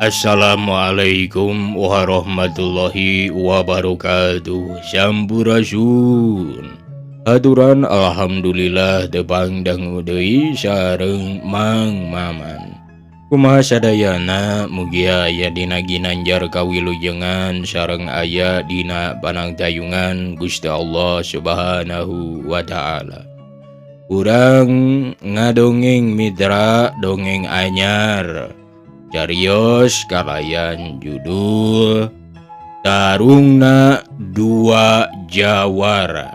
Assalamualaikum warahmatullahi wabarakatuh. Sampurasun. Aturan alhamdulillah tepang dangu deui sareng Mang Maman. Kumaha sadayana mugia aya dina ginanjar kawilujengan sareng aya dina panangtayungan Gusti Allah Subhanahu wa taala. Urang ngadongeng mitra dongeng anyar. Carios kalayan judul Tarungna Dua Jawara.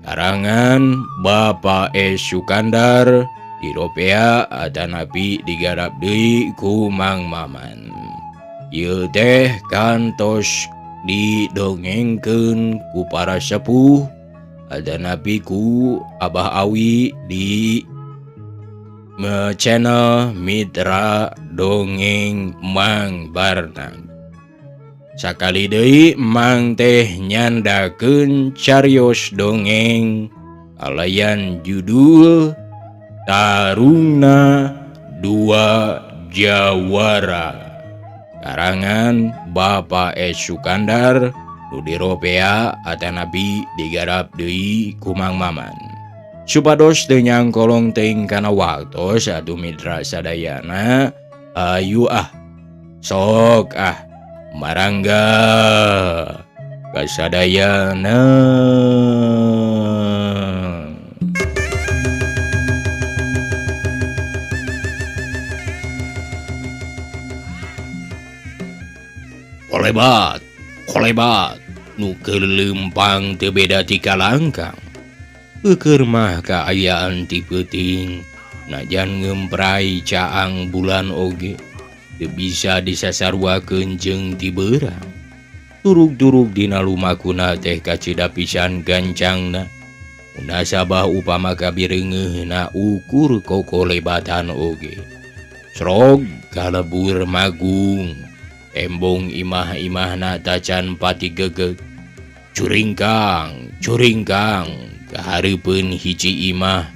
Karangan Bapak S. Sukandar diropea atanapi digarap deui ku Mang Maman. Ieu teh kantos didongengkeun ku para sepuh atanapi ku Abah Awi di channel Mitra Dongeng Mang Barnang. Sakali deui Mang teh nyandakeun carios dongeng alayan judul Tarungna Dua Jawara. Karangan Bapak S. Sukandar nu diropea atanapi digarap deui ku Mang Maman. Supados teu nyangkolong teuing kana waktos atuh mitra sadayana, ayu ah sok ah marangga kasadayana. Kolebat, kolebat, nu keur leumpang teu beda ti kalangkang. Eukeun mah kaayaan ti peuting, najan ngemprai caang bulan oge teu bisa disasaruakeun jeung ti beurang. Turug-turug dina lumakuna teh kacida pisan gancangna. Munasabah upama kabireungeuhna ukur kokolebatan oge. Srog kalebur magung, embong imah-imahna tacan pati gegeg. Curingkang, curingkang kahareupeun hiji imah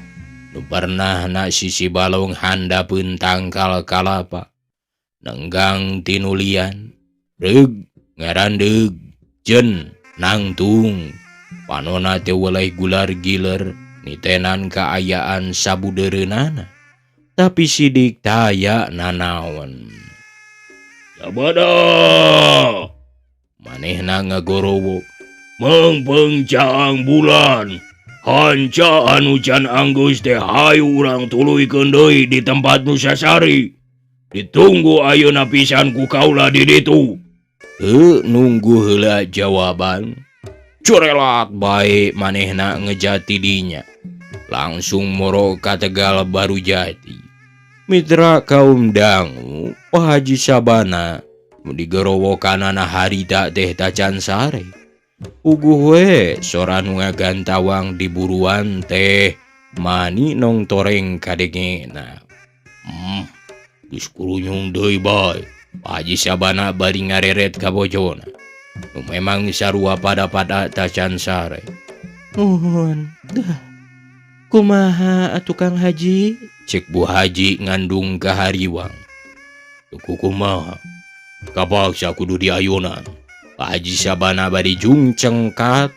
nu pernah na sisi balong handapeun tangkal kalapa. Nenggang tinulian, reug ngarandeug, jen nangtung. Panona teh weleh gular giler nitenan kaayaan sabudeureunana. Tapi sidik taya nanaon. Sabada manehna ngagorowok mengpeng caang bulan. Hanca anu can anggeus teh hayu urang tuluykeun deui di tempat nu sasari. Ditunggu ayeuna pisan ku kaula di ditu. Heuh, nunggu heula jawaban. Curelat bae manehna ngejati dinya. Langsung moro ka Tegal Baru Jati. Mitra kaum dangu, Pak Haji Sabana nu digorowokanana harita teh tacan sare. Puguh we sora nu ngagantawang di buruan teh mani nong toreng kadengena. Geus kurunyung deui bae. Pak Haji Sabana bari ngareret ka bojona. Nu memang sarua pada-pada tacan sare. Nuhun. Duh. Kumaha atuh Kang Haji? Cek Bu Haji ngandung kahariwang. Teu kumaha? Kapaksa kudu diayunan. Pak Haji Sabana bari jungcengkat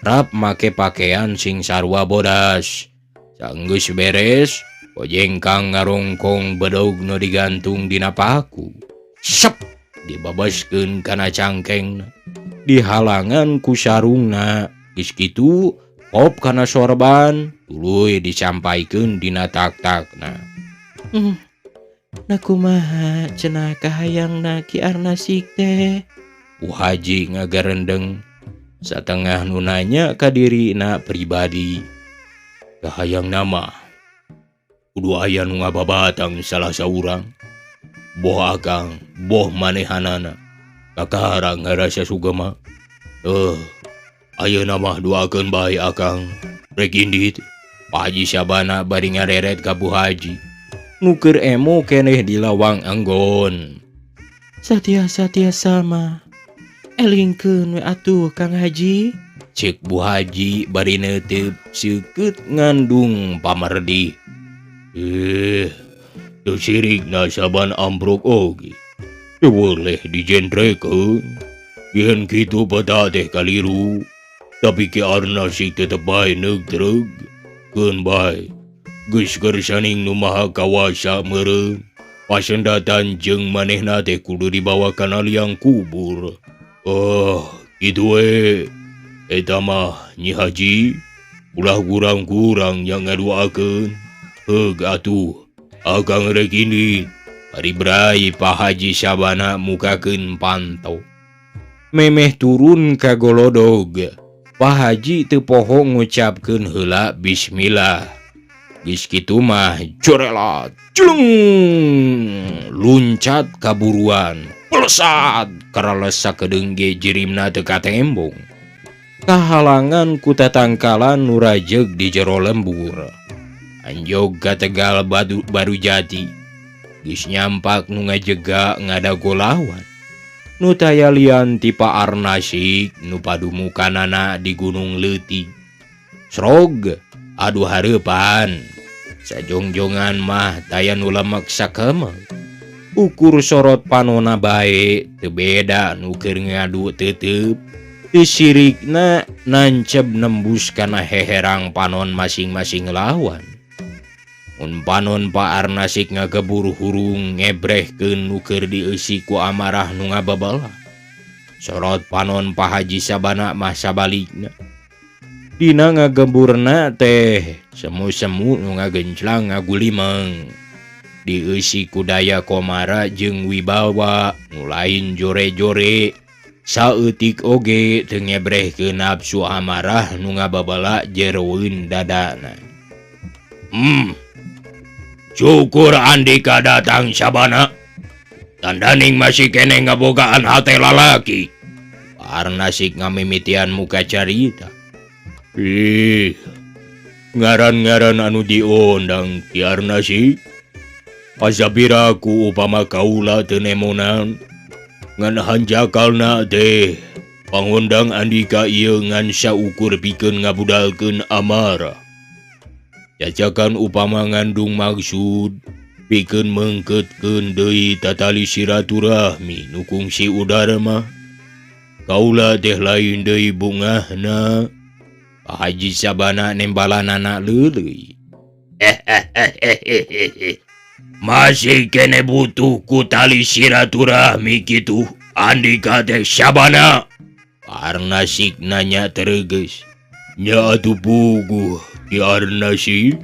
rap make pakaian sing sarua bodas. Sanggeus beres, ojengkang ngarongkong bedog nu digantung dina paku. Sep dibabaskeun kana cangkengna. Dihalangan ku sarungna. Geus kitu hop kana sorban tuluy disampaikeun dina tak-takna. Na kumaha cenah kahayangna Ki Arnasik teh? Bu Haji ngagarendeng satengah nu nanya ka dirina pribadi. Kahayang nama kudu aya nu ngababatang salah saurang. Boh akang, boh manehanana. Kakara ngarasa sugema. Ayeuna mah doakeun bae akang. Rek indit. Pak Haji Sabana bari ngareret ka Bu Haji. Nu keur emo keneh di lawang enggon. Satia-satia sama. Elingkeun we atuh Kang Haji. Cek Bu Haji bari neuteup seukeut ngandung pamardi. Teu sirik na saban amprok oge. Teu boleh dijentrekeun. Yen kitu peta teh kaliru. Tapi Ki Arnasik tetep bae neugdreug. Keun bae. Geus kersaning nu maha kawasa meureun. Pasendatan jeung manehna teh kudu dibawa kana liang kubur. Oh, kitu we. Eta mah Nyi Haji, ulah kurang-kurang yang ngaduakeun. Heug atuh, akang rek indit. Ari brai Pak Haji Sabana mukakeun panto. Memeh turun ka golodog. Pak Haji teu poho ngucapkeun heula bismillah. Geus kitu mah jorelat, culung, luncat kaburuan, pelesat karales sakedeung ge jirimna teu katembong. Kahalangan ku tatangkalan nu rajeg di jero lembur. Anjog ka Tegal baru jati. Geus nyampak nu ngajega ngadago lawan. Nu taya lian ti Pak Arnasik nu padumukanana di Gunung Leutik. Srog aduh hareupan. Sajongjongan mah taya nu lemek sakemeng. Ukur sorot panona bae teu beda nu keur ngadu teuteup. Teu sirikna nanceb nembus kana heherang panon masing-masing lawan. Mun panon Pak Arnasik ngagebur hurung ngebrehkeun nu keur dieusi ku amarah nu ngababalah. Sorot panon Pak Haji Sabana mah sabalikna. Dina ngageburna teh semu-semu nu ngagenclang ngagulimeng. Dieusi ku daya komara jeung wibawa nu lain jore-jore. Saeutik oge teu ngebrehkeun nafsu amarah nu ngababala jeroeun dadana. Syukur Andika datang Sabana. Tandaning masih keneh ngabogaan hate lalaki. Arnasik ngamimitian muka carita. Ih, ngaran-ngaran anu diondang Ki Arnasik. Pasabira ku upama kaula teu nemonan. Ngan hanjakalna teh pangondang Andika ieu ngan saukur pikeun ngabudalkeun amarah. Cacakan upama ngandung maksud pikeun meungkeutkeun deui tatali silaturahmi nu kungsi udara mah. Kaula teh lain deui bungahna. Pak Haji Sabana nembalanana leuleui. Masih kene butuh ku tali silaturahmi kitu Andika teh Sabana. Pak Arnasik nanya tereges. Nya atuh puguh Ki Arnasik.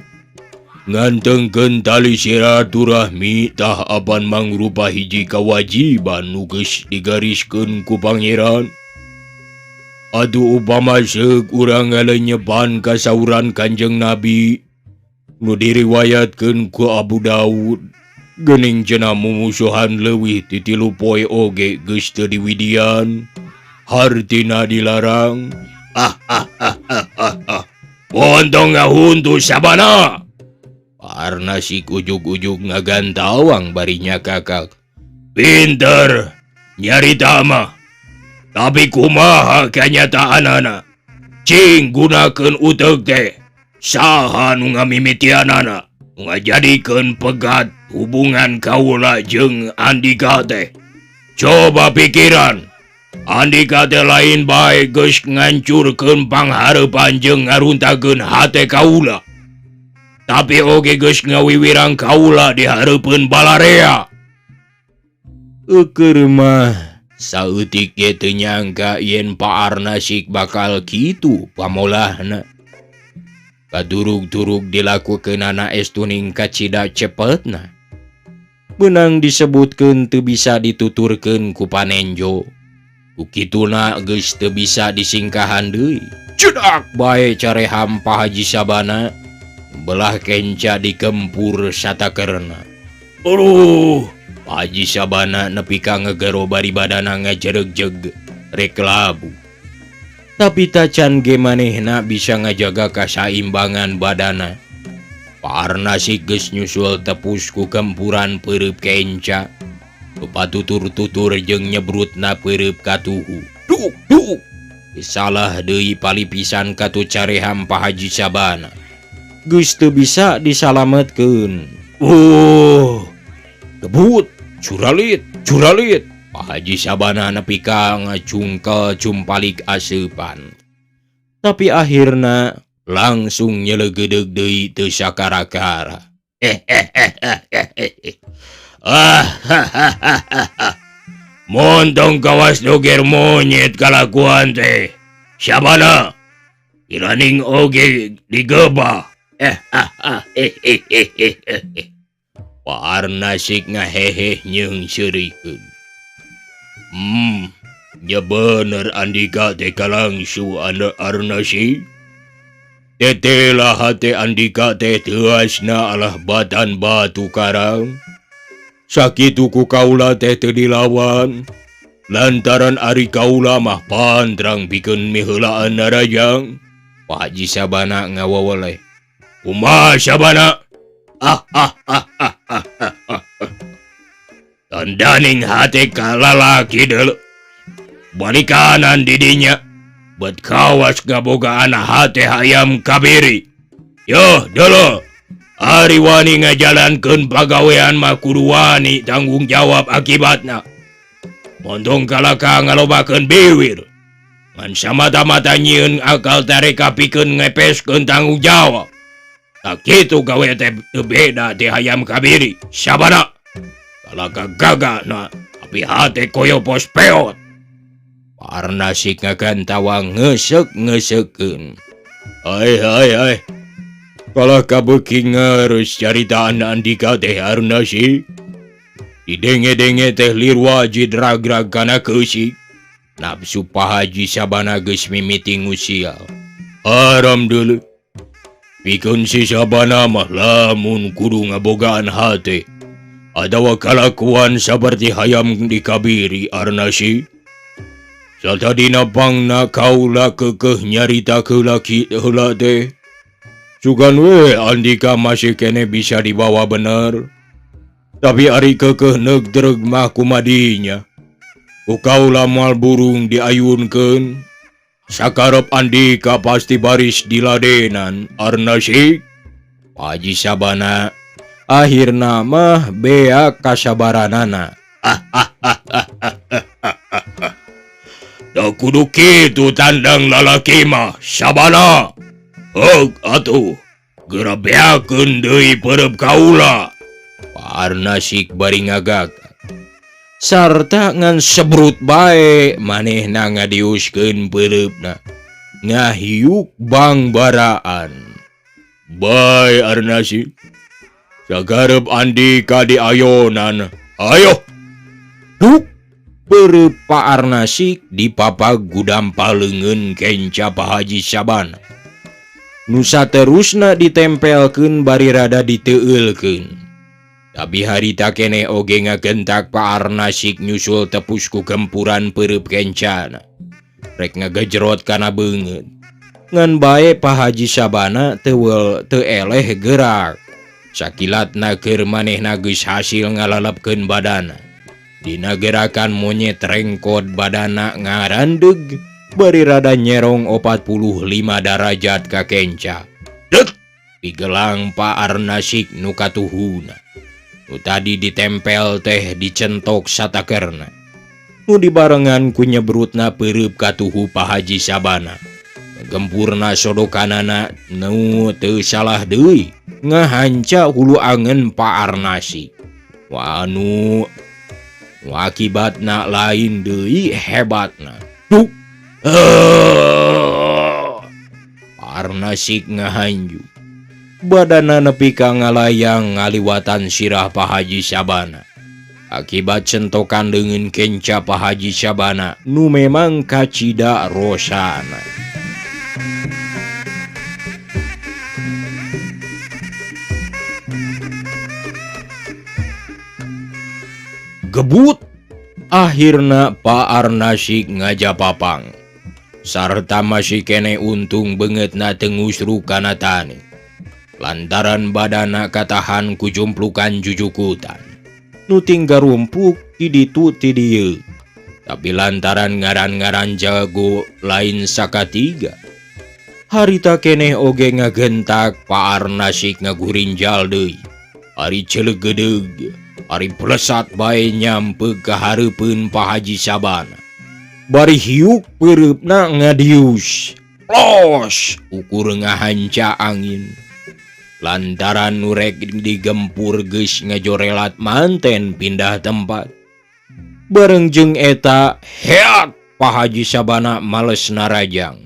Ngantengkeun tali silaturahmi tah apan mangrupa hiji kawajiban nu geus digariskeun ku Pangeran. Aduh upama seuk urang ngalenyepan kasauran Kanjeng Nabi nu diriwayatkeun ku Abu Daud. Geuning cenah mumusuhan leuwih ti 3 poe oge geus teu diwidian. Hartina dilarang. Bontong ngahuntu Sabana. Arnasik ujug-ujug ngagantawang barinya kakak. Pinter nyarita mah. Tapi kumaha kanyataanana. Cing gunakeun uteuk teh. Saha nu ngamimitianana nu ngajadikeun pegat hubungan kaula jeung Andika teh. Coba pikiran. Andika teh lain bae geus ngancurkeun panghareupan jeung ngaruntakeun hate kaula. Tapi oge geus ngawiwirang kaula di hareupeun balarea. Eukeun mah saeutik ge teu nyangka yen Pak Arnasik bakal kitu pamolahna. Kadurug-durug dilakukeunana estuning kacida cepetna. Beunang disebutkeun teu bisa dituturkeun ku panenjo. Ku kituna geus teu bisa disingkahan deui. Cedak bae careham Pak Haji Sabana. Belah kenca dikempur satakerna. Aduh, Pak Haji Sabana nepi ka ngegero bari badana ngajeregjeg rek labu. Tapi tacan ge manehna bisa ngajaga kasaimbangan badana. Pak Arnasik geus nyusul tepus ku gempuran peureub kenca. Patutur-tutur jeung nyebrutna peureub katuhu. Duk duk. Salah deui palipisan katu careham Pak Haji Sabana. Geus teu bisa disalametkeun. Kebut Curalit, curalit. Pak Haji Sabana nepi ka ngacungkel cumpalik aseupan. Tapi akhirna langsung nyelegedeg deui teu sakara-kara. Montong kawas doger monyet kalakuan teh. Sabana iraning oge digebah. Pak Arnasik ngaheheh nyeung seurikeun. Ya bener Andika teh kalangsu Arnasik. Tetela hate Andika teh teuasna alah batan batu karang. Sakitu ku kaula teh teu dilawan. Lantaran ari kaula mah pandrang pikeun miheulaan narajang. Pak Haji Sabana ngawaweleh. Kumaha Sabana? Tandaning hate kalalaki deuleu. Balikanan didinya. Bet kawas ngabogaan hate hayam kabiri. Yoh deuleu. Ari wani ngajalankeun pagawean mah kudu wani tanggung jawab akibatna. Montong kalaka ngalobakeun biwir. Ngan samata-mata nyieun akal tareka pikeun ngepeskeun tanggung jawab. Tak kitu gawe teh teu beda ti hayam kabiri. Sabana. Kalaka gagahna tapi hate koyo pos peot. Pak Arnasik ngagantawa ngeusek-ngeusekeun. Ai ai ai. Kalah kabeuki ngeurus caritaan Andika teh Arnasik. Didenge-denge teh lir wajid rag-rag kana keusik. Nafsu Pak Haji Sabana geus mimiti ngusial. Haram deuleu. Pikeun si Sabana mah lamun kudu ngabogaan hate. Atawa kalakuan saperti hayam dikabiri Arnasik. Satadina pangna kaula keukeuh nyarita keulaki heula teh. Sugan we Andika masih kene bisa dibawa bener. Tapi ari keukeuh neug dreug mah kumadinya. Ku kaula moal burung diayunkeun. Sakarep Andika pasti baris diladenan Arnasik. Pak Haji Sabana akhirna mah beak kasabaranana. Da kudu kitu tandang lalaki mah Sabana. Heug atuh, geura beakeun deui peureub kaula. Pak Arnasik bari ngagag. Sarta ngan sebrut bae manehna ngadiuskeun peureubna. Ngahiuk bangbaraan. Bae Arnasik. Sagarep Andika diayonan. Ayo. Duk peureub Pak Arnasik dipapag gudampal leungeun kenca Pak Haji Sabana. Nusa terusna ditempelkeun bari rada diteueulkeun. Tapi harita keneh oge ngagentak Pak Arnasik nyusul tepus ku gempuran peureub kencana. Rek ngagejrot kana beungeut. Ngan bae Pak Haji Sabana teu eleh gerak. Sakilatna keur manehna geus hasil ngalalepkeun badana. Dina gerakan monyet rengkot badana ngarandeg bari rada nyerong 45 darajat ka kenca. Dek pigelang Pak Arnasik nu katuhuna. Nu tadi ditempel teh dicentok satakerna. Nu dibarengan ku nyebrutna peureub katuhu Pak Haji Sabana. Gempurna sodokanana nu teu salah deui ngahanca hulu angen Pak Arnasik. Wanu akibatna lain deui hebatna. Duk Pak Arnasik ngahanju. Badana nepi ka ngalayang ngaliwatan sirah Pak Haji Sabana. Akibat centokan leungeun kenca Pak Haji Sabana nu memang kacida rosana. Gebut akhirna Pak Arnasik ngajapapang. Sarta masih kene untung beungeutna teu ngusru kana tani. Lantaran badana katahan ku jumplukan jujukutan. Nu tinggal rumpuk ti ditu ti dieu. Tapi lantaran ngaran-ngaran jago lain sakatiga. Harita keneh oge ngagentak Pak Arnasik ngagurinjal deui. Ari ceuleugedeg, Ari plesat bae nyampe ka hareupeun Pak Haji Sabana. Bari hiuk peureupna ngadius. Los ukur ngahanca angin. Lantaran nu rek digempur geus ngajorelat manten pindah tempat. Bareng jeung eta heat Pak Haji Sabana males narajang.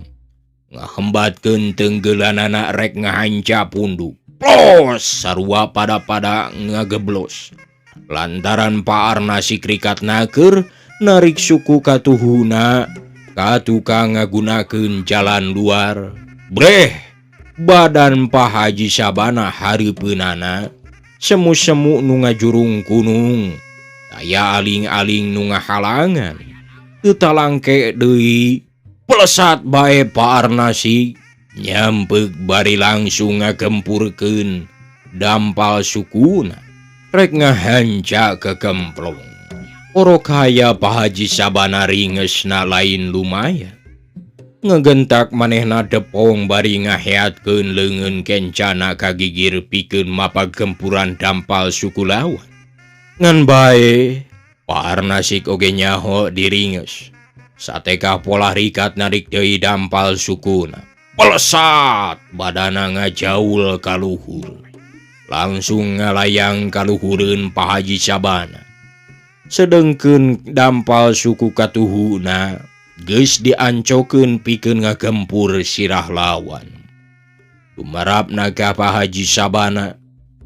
Ngahembatkeun tenggeulanana rek ngahanca punduk. Plos sarua pada-pada ngageblos. Lantaran Pak Arnasik rikat naker narik suku katuhuna ka tukang ngagunakeun jalan luar. Breh badan Pak Haji Sabana hareupeunana semu-semu nu ngajurung kunung aya aling-aling nu ngahalangan. Teu talangke deui plesat bae Pak Arnasik nyampeuk bari langsung ngagempurkeun dampal sukuna. Rek ngahanca kekemplong. Orok haya Pak Haji Sabana ringesna lain lumayan. Ngegentak manehna depong bari ngaheatkeun leungeun kencana kagigir pikeun mapag gempuran dampal suku lawan. Ngan bae Pak Arnasik oge nyaho diringes. Satekah pola rikat narik deui dampal sukuna. Pelesat badana ngajaul ka luhur. Langsung ngalayang kaluhureun Pak Haji Sabana. Sedengkeun dampal suku katuhuna geus diancokeun pikeun ngagempur sirah lawan. Tumarapna ka Pak Haji Sabana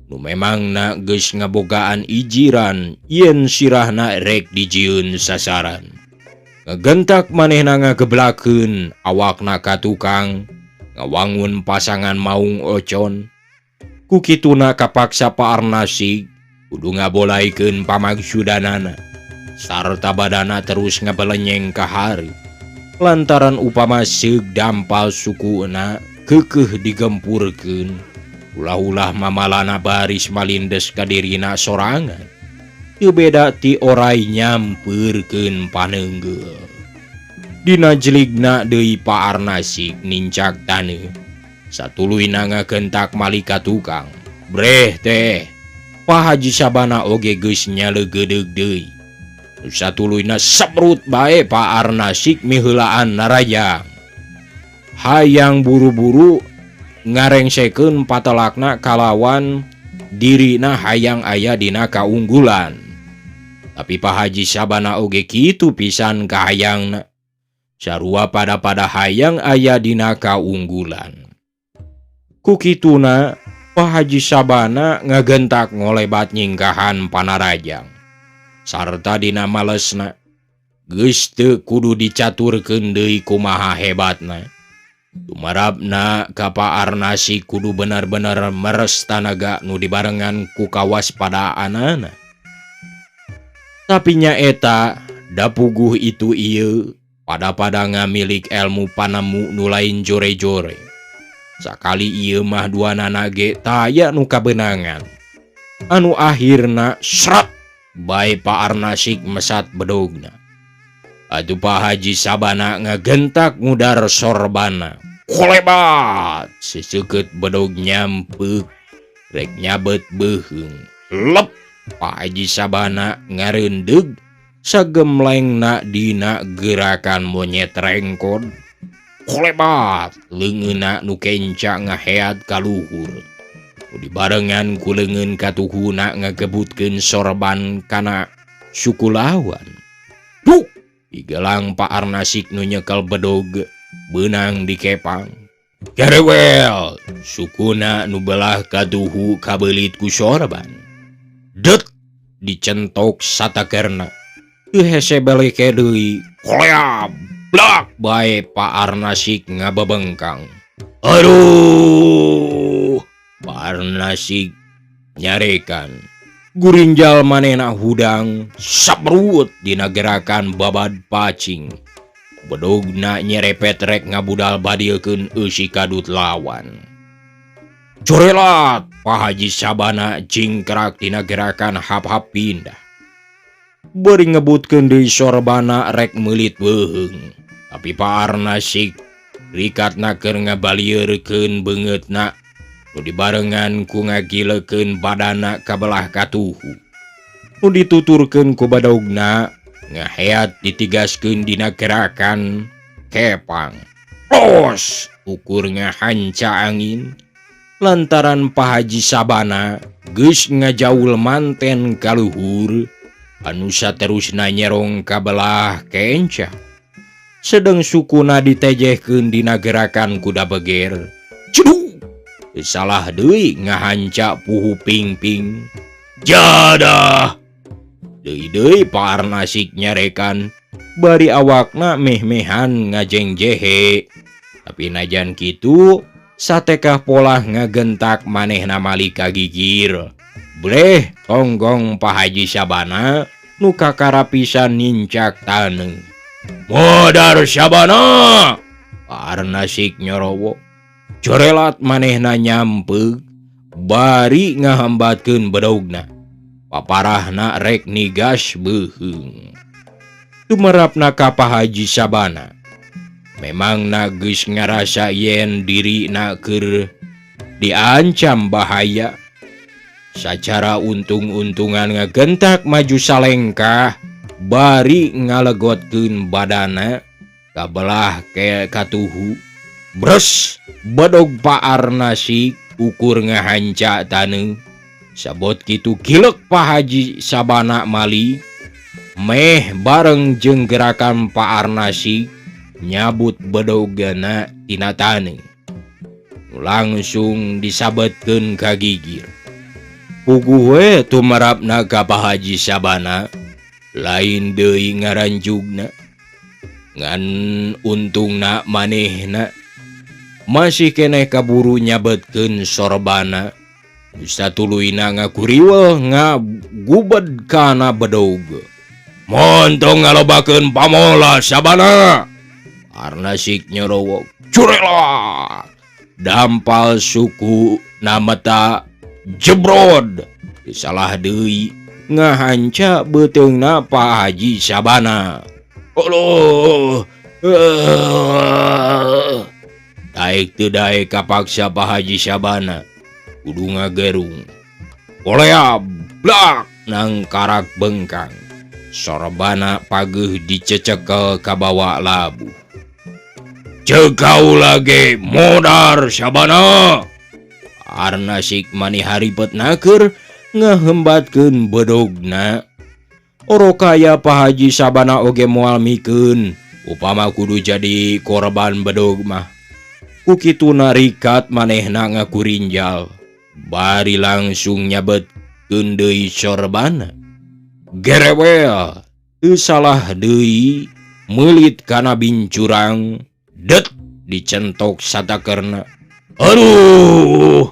nu memangna geus ngabogaan ijiran yen sirahna rek dijieun sasaran. Ngagentak manehna ngageblakeun awakna ka tukang ngawangun pasangan maung ocon. Kukituna kapaksa Pak Arnasik kudu ngabolaikeun pamagsudanana sarta badana terus ngabelenyeng ka hareup. Lantaran upama seug dampal sukuna keukeuh digempurkeun ulah-ulah mamalana baris malindes ka dirina sorangan. Teu beda ti orai nyampeurkeun paneunggeul. Dina jeligna deui Pak Arnasik nincak taneuh. Satuluyna ngagentak malik ka tukang. Breh teh Pak Haji Sabana oge geus nyalegedeug deui. Satuluyna sebrut bae Pak Arnasik miheulaan narajang. Hayang buru-buru ngarengsekeun patelakna kalawan dirina hayang aya dina kaunggulan. Tapi Pak Haji Sabana oge kitu pisan kahayangna. Sarua pada-pada hayang aya dina kaunggulan. Kukituna Pak Haji Sabana ngagentak ngolebat nyingkahan panarajang. Sarta dina malesna geus teu kudu dicaturkeun deui kumaha hebatna. Tumarapna ka Pak Arnasik kudu bener-bener meres tanaga nu dibarengan ku kawaspadaanana. Tapi nyaeta da puguh itu ieu pada-pada ngamilik ilmu panemu nu lain jore-jore. Sakali ieu mah duanana ge taya nu kabeunangan. Anu akhirna srat bae Pak Arnasik mesat bedogna. Atuh Pak Haji Sabana ngagentak ngudar sorbana. Kolebat seseukeut bedog nyampeuk rek nyabet beuheung. Lep Pak Haji Sabana ngareundeug sagemlengna dina gerakan monyet rengkod. Kolebat leungeunna nu kenca ngaheat ka luhur. Nu dibarengan ku leungeun katuhuna ngagebutkeun sorban kana suku lawan. Duk digelang Pak Arnasik nu nyekel bedog beunang dikepang. Gerewel sukuna nu belah katuhu kabeulit ku sorban. Det dicentok satakerna. Teu hese beleke deui. Koleab blak bae Pak Arnasik ngabebengkang. Aduh, Pak Arnasik nyarekan. Gurinjal manehna hudang sabrut dina gerakan babad pacing. Bedogna nyerepet rek ngabudal badilkeun eusi kadut lawan. Corelat Pak Haji Sabana jingkrak dina gerakan hap-hap pindah. Bari ngebutkeun deui sorbana rek meulit beuheung. Tapi Pak Arnasik rikatna keur ngabalieurkeun beungeutna nu dibarengan ku ngagilekeun badana ka belah katuhu. Nu dituturkeun ku badogna ngaheat ditigaskeun dina gerakan kepang. Los ukur ngahanca angin lantaran Pak Haji Sabana geus ngajaul manten ka luhur anu saterusna nyerong ka belah kenca. Sedeng sukuna ditejehkeun dina gerakan kuda beger. Ceduk salah deui ngahanca puhu pingping. Jadah deui-deui Pak Arnasik nyarekan bari awakna meh-mehan ngajengjehe. Tapi najan kitu satekah polah ngagentak manehna malika gigir. Bleh tonggong Pak Haji Sabana nu kakara pisan nincak taneuh. Modar Sabana! Pak Arnasik nyorowo. Corelat manehna nyampeug bari ngahambatkeun bedogna. Paparahna rek nigas beuheung. Tumerapna ka Pak Haji Sabana. Memangna geus ngarasa yen dirina keur diancam bahaya. Sacara untung-untungan ngagentak maju salengkah bari ngalegotkeun badana kabelah ke katuhu. Bres bedog Pak Arnasik ukur ngahanca taneuh. Sabot kitu gilek Pak Haji Sabana mali meh bareng jeung gerakan Pak Arnasik nyabut bedogana tina taneuh. Langsung disabetkeun ka gigir. Puguh we tumerapna ka Pak Haji Sabana lain deui ngaranjugna. Ngan untungna manehna masih keneh kaburu nyabetkeun sorbana. Satuluyna ngakuriweuh ngagubed kana bedog. Montong ngalobakeun pamola Sabana. Arnasik nyorowok. Curelat. Dampal suku nameta jebrod. Salah deui ngahanca beuteungna Pak Haji Sabana. Allah. Daek teu daek kapaksa Pak Haji Sabana kudu ngagerung. Kolea blak nang karak bengkang. Sorbana pageuh dicecekel kabawa labuh. Ceuk kaula ge modar Sabana. Arnasik mani haripet naker ngahembatkeun bedogna. Orokaya Pak Haji Sabana oge moal mikeun upama kudu jadi korban bedog mah. Ku kitu narikat manehna ngakurinjal bari langsung nyabetkeun deui sorbana. Gerewel teu salah deui meulit kana bincurang det dicentok satakerna. Aduh,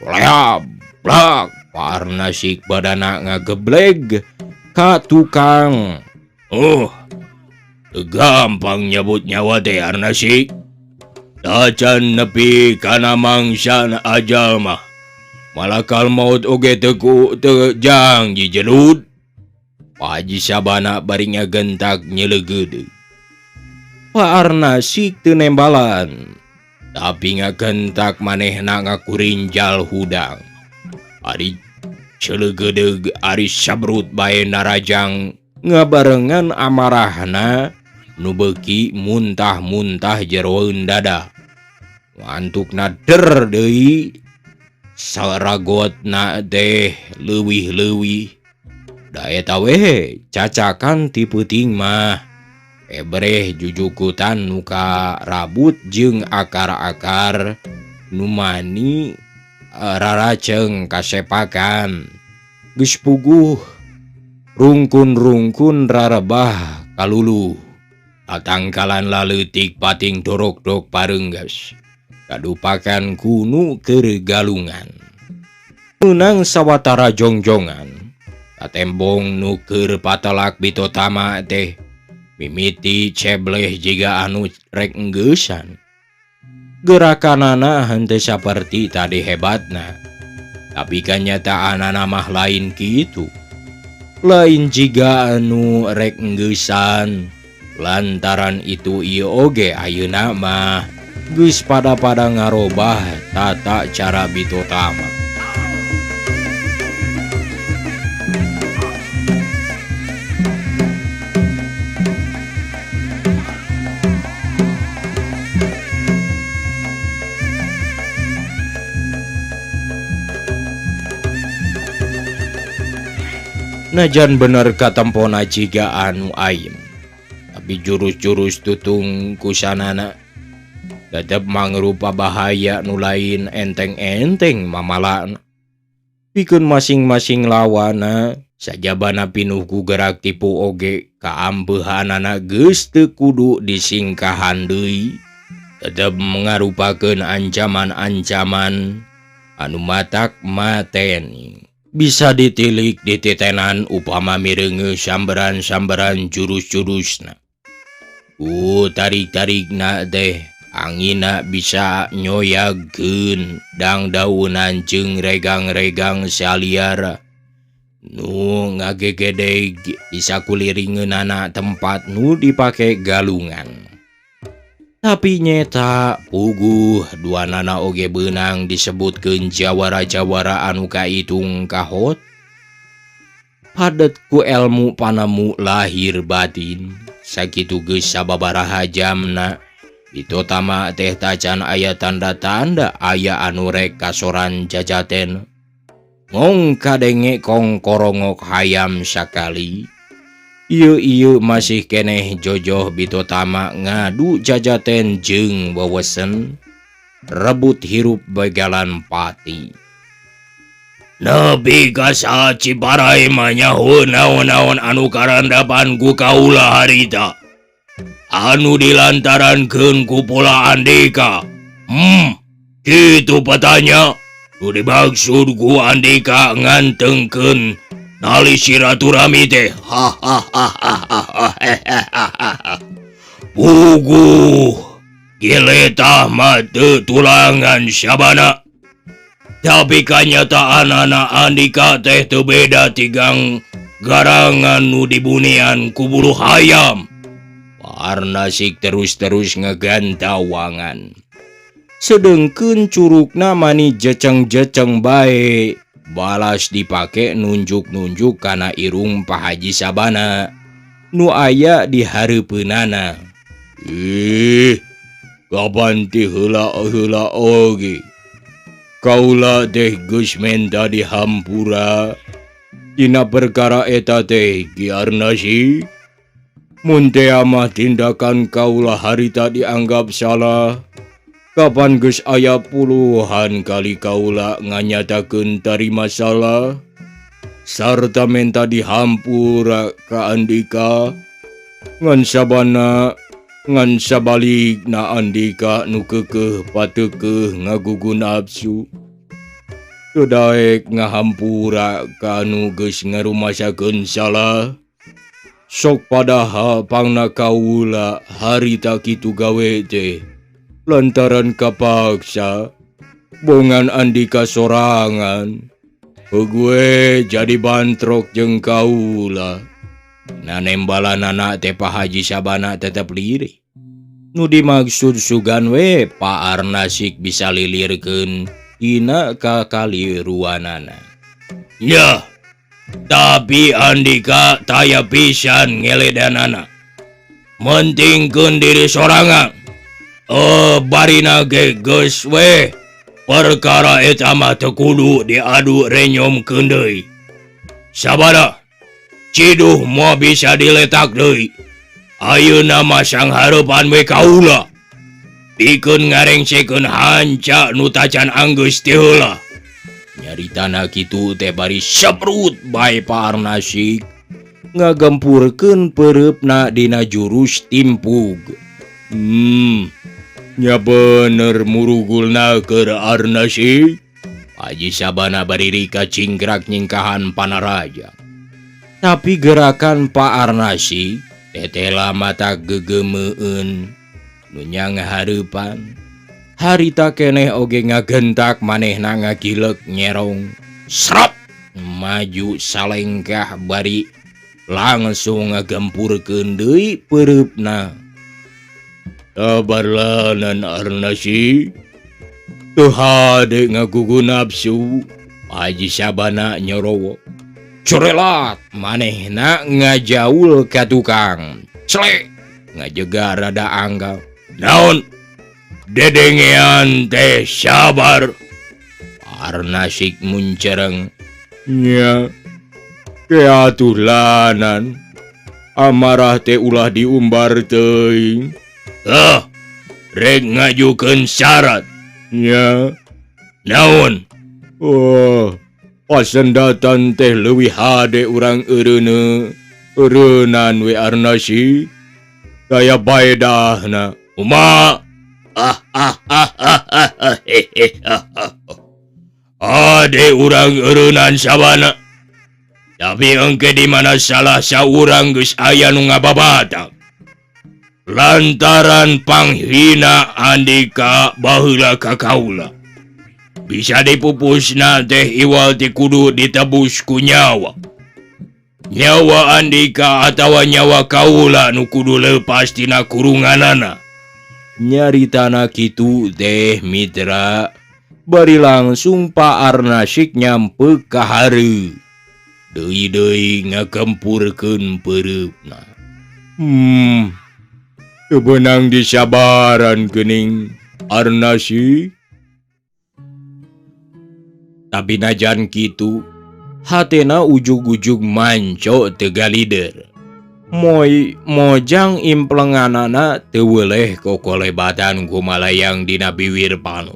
leab blak Pak Arnasik badana ngagebleg ka tukang. Oh, gampang nyebut nyawa teh Arnasik. Tacan nepi kana mangsa ajal mah. Malakal maut oge teu teu jangji jelud. Pak Haji Sabana bari ngagentak nyelegedeug. Pak Arnasik teu nembalan, tapi ngagentak manehna ngakurinjal hudang. Ari celegedeug ari sabrut bae narajang ngabarengan amarahna nu beuki muntah-muntah jeroeun dada. Ngantukna der deui saragotna teh leuwih-leuwih. Da eta we cacakan ti peuting mah. Ebreh jujukutan nu karabut jeung akar-akar nu mani raraceng kasepakan. Geus puguh rungkun-rungkun rarebah kaluluh. Tatangkalan laleutik pating dorok-dok pareunggeus. Kadupakan kunu keur galungan. Meunang sawatara jongjongan. Katembong nu keur patelak bitotama teh mimiti cebleh jiga anu rek enggeusan. Gerakanana henteu saperti tadi hebatna. Tapi kanyataanana mah lain kitu. Lain jiga anu rek enggeusan. Lantaran itu ieu oge ayeuna mah geus pada-pada ngarobah tata cara bitotama. Najan bener katempona jiga anu ayem, tapi jurus-jurus tutung kusanana tetep mangrupa bahaya nu lain enteng-enteng mamalana. Pikeun masing-masing lawana sajabana pinuh ku gerak tipu oge kaampehanana geus teu kudu disingkahan deui. Tetep ngarupakeun ancaman-ancaman anu matak mateni. Bisa ditilik dititenan upama mireungeun samberan-samberan jurus-jurusna. Ku tarik-tarikna teh angina bisa nyoyagkeun dangdaunan jeung regang-regang saliara nu ngagegedeg bisa kuliringeunana tempat nu dipake galungan. Tapi nyeta puguh duanana oge beunang disebutkeun jawara-jawara anu kaitung kahot. Padet ku elmu panemu lahir batin. Sakitu geus sababaraha jamna. Bitotama teh tacan aya tanda-tanda aya anu rek kasoran jajaten. Ngong kadenge kong korongok hayam sakali. Ieu-ieu masih keneh jojoh Bitotama ngadu jajaten jeung wewesen rebut hirup begalan pati. Nepi ka saat Ciparai mah nyaho naon-naon anu karandapan ku kaula harita. Anu dilantarankeun ku pola Andika. Kitu petanya. Nu dimaksud ku Andika ngantengkeun tali silaturahmi teh. Puguh giletah mah teu tulangan sabana. Tapi kanyataanana Andika teh teu beda tigang garangan nu dibunian ku bulu hayam. Parnasik terus-terus ngegantawangan. Sedengkeun curugna mani jeceng-jeceng bae. Balas dipake nunjuk-nunjuk kana irung Pak Haji Sabana nu aya di hareupeunana. Ih, kapan ti heula-heula oge. Kaula teh geus menta dihampura. Dina perkara eta teh Ki Arnasi. Mun teh mah tindakan kaula harita dianggap salah. Kapan geus aya puluhan kali kaula nganyatakeun tarima salah sarta menta dihampura ka Andika. Ngan sabana ngan sabalikna Andika nu keukeuh pateukeuh ngagugu nafsu. Teu daek ngahampura ka nu geus ngarumasakeun salah. Sok padahal pangna kaula harita kitu gawe teh lantaran kapaksa bongan Andika sorangan. Gue jadi bantrok jeung kaula. Nanembalanana teh Pak Haji Sabana tetep lirih. Nu dimaksud sugan we Pak Arnasik bisa lilirkeun dina kakaliruanana. Ya, tapi Andika taya pisan ngeledanana. Mentingkeun diri sorangan. Barina ge geus we. Perkara eta mah teu kudu diadu renyomkeun deui. Sabada ciduh moal bisa diletak deui. Ayeuna mah sanghareupan we kaula. Pikeun ngarengsekeun hanca nu tacan anggeus ti heula. Nyaritana kitu teh bari seprut bae Pak Arnasik ngagempurkeun peureupna dina jurus timpug. Nya bener murugulna keur Arnasik. Haji Sabana bari rika cingkrak nyingkahan panaraja. Tapi gerakan Pak Arnasik tetela mata gegemeun nu nyang hareupan. Harita keneh oge ngagentak manehna ngagilek nyerong. Srap maju salengkah bari langsung ngagempurkeun deui peureupna. Tabarlanan Arnasi. Teu hade ngagugu nafsu. Haji Sabana nyorowo. Corelat manehna ngajaul ka tukang. Celek ngajega rada anggal. Naon? Dedengean teh sabar. Arnasik muncereng. Nya. Keatuh lanan amarah teh ulah diumbar teuing. Hah, rek ngajukeun syarat. Nya. Naon? Oh, pasendatan teh leuwih hade urang eureuneu. Eureunnan we Arnasi. Daya baedahna. Uma. Ah ah ah ah ah hehe. Ade urang eureunnan sabana. Tapi engke di mana salah saurang geus aya nu ngababatak. Lantaran panghina Andika baheula ka kaula. Bisa dipupusna teh iwal ti kudu ditebus ku nyawa. Nyawa Andika atawa nyawa kaula nu kudu leupas tina kurunganana. Nyaritana kitu teh mitra bari langsung Pak Arnasik nyampe ka hareup. Deui-deui ngakempurkeun peureupna. Teu beunang disabaran geuning Arnasik. Tapi najan kitu hatena ujug-ujug manco teu galider. Moy mojang implenganana teu weleh kokolebatan kumalayang dina biwir panu.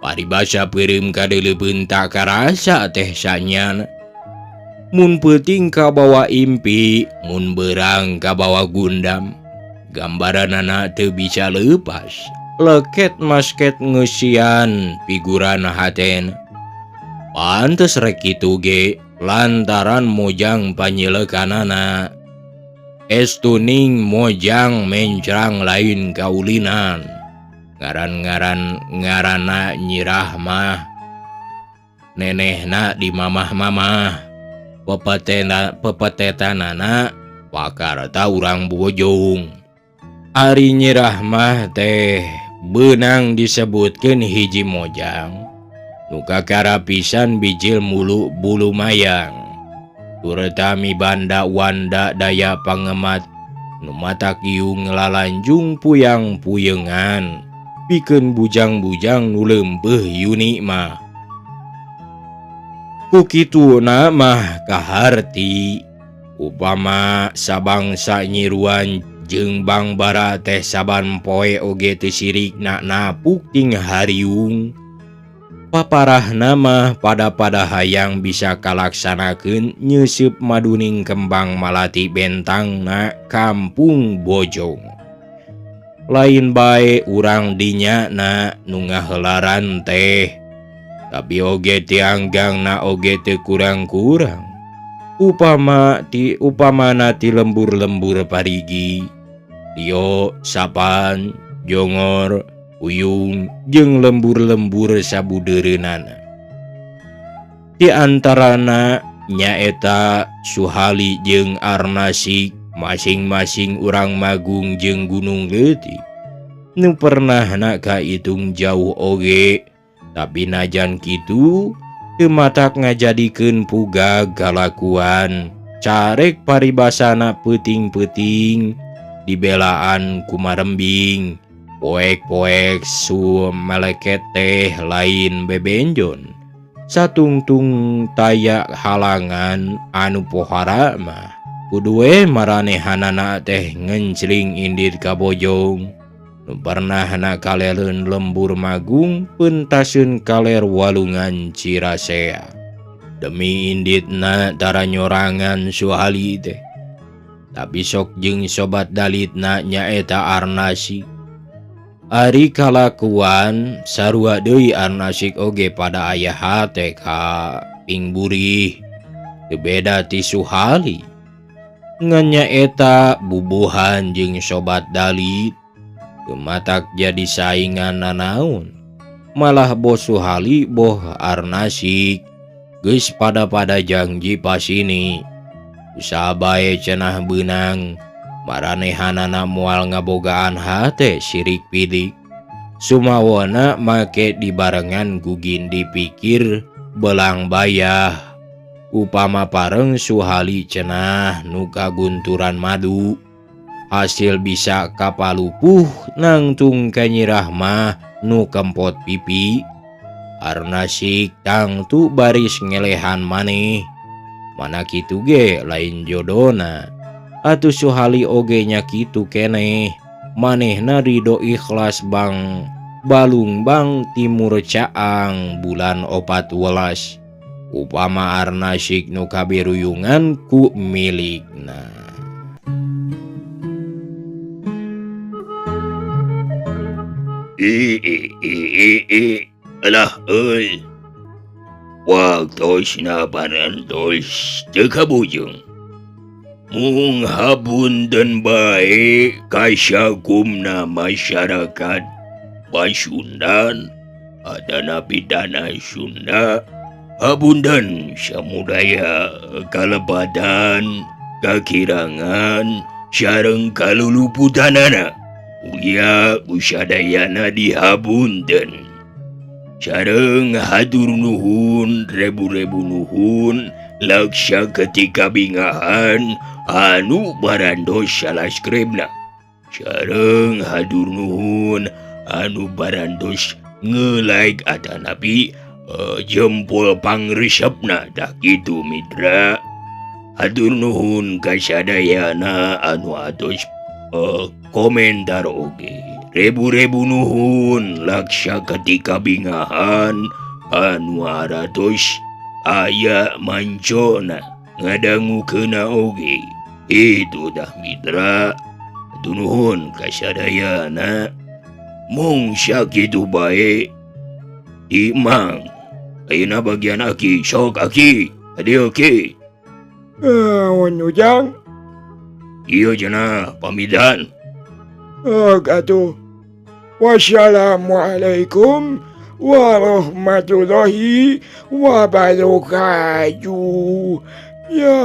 Paribasa peureum kadeuleupeun tak karasa teh sanyana. Mun peuting kabawa impi, mun beurang kabawa gundam. Gambaranana teu bisa leupas. Leket masket ngeusian figuran hatena. Pantes rek kitu ge lantaran mojang panyilekanana. Estuning mojang mencrang lain kaulinan. Ngaran-ngaran ngarana Nyi Rahmah. Nenehna di mamah-mamah. Pepetetanana pakarta urang Bojong. Ari Nyi Rahmah teh beunang disebutkeun hiji mojang. Nu kakara pisan bijil mulu bulu mayang. Turtami banda wanda daya pangemat nu matak iung lalanjung puyang-puyengan pikeun bujang-bujang nu leumpeuh yuni mah. Ku kituna mah kaharti upama sabangsa nyiruan jeung Bangbara teh saban poe oge teu sirikna napuk ting hariung. Paparahna mah pada-pada hayang bisa kalaksanakeun nyeuseub maduning kembang malati bentangna kampung Bojong. Lain bae urang dinya na nu ngahelaran teh, tapi oge tianggangna oge teu kurang-kurang. Upama ti upamana ti lembur-lembur parigi, Dio, Sapan, Jongor, Uyung jeung lembur-lembur sabudeureunana. Di antarana nyaeta Suhali jeung Arnasik masing-masing urang Magung jeung Gunung Leutik. Nu pernahna kaitung jauh oge, tapi najan kitu teu matak ngajadikeun pugag kalakuan. Carek paribasana peuting-peuting dibelaan kumarembing. Poek-poek su meleket teh lain bebenjon. Satungtung taya halangan anu pohara mah. Kudu we maranehanana teh ngencling indit ka Bojong. Nu pernahna kaleleun lembur Magung peuntaseun kaler walungan Cirasea. Demi inditna tara nyorangan Suhali teh. Tapi sok jeung sobat dalitna nyaeta Arnasik. Ari kalakuan sarua deui Arnasik oge pada aya hate ka pingburih. Teu beda ti Suhali. Ngan nyaeta bubuhan jeung sobat dalit teu matak jadi saingan nanaon. Malah boh Suhali boh Arnasik geus pada-pada janji pasini. Usaha bae cenah beunang. Maranehanana moal ngabogaan hate sirik pidik. Sumawana make dibarengan ku Gindi pikir belang bayah. Upama pareng Suhali cenah nu kagunturan madu. Hasil bisa kapalupuh nangtung ka Nyi Rahmah nu kempot pipi. Arnasik tangtu baris ngelehan maneh. Mana kitu ge lain jodona. Atuh Suhali oge nya kitu keneh. Manehna ridho ikhlas bang Balungbang Timur Caang bulan 4 welas. Upama Arnasik nu kabiruyungan ku milikna. I i i i i alah euy. Waktosna parantos teu kabujeng. Mung hapunten bae ka sakumna masyarakat Pasundan atanapi tanah Sunda. Hapunten samudaya kalepatan, kakirangan, sareng kaluluputanana. Mugia ku sadayana dihapunten. Sareng hatur nuhun rebu-rebu nuhun laksa ketika bingahan anu barandos salaskribna. Sareng hatur nuhun anu barandos nge-like atanapi jempol pangresepna dah kitu mitra. Hatur nuhun ka sadayana anu atos komentar oge. Rebu-rebu nuhun laksa ketika bingahan anu aratos aya mancona ngadangukeuna oge. Itu dah mitra. Hatur nuhun ka sadayana. Mung sakitu bae. Imang ayeuna bagian aki sok aki adieu ki. Ujang. Ieu cenah pamitan. Oh, atuh. Wassalamualaikum warahmatullahi wabarakatuh. Ya.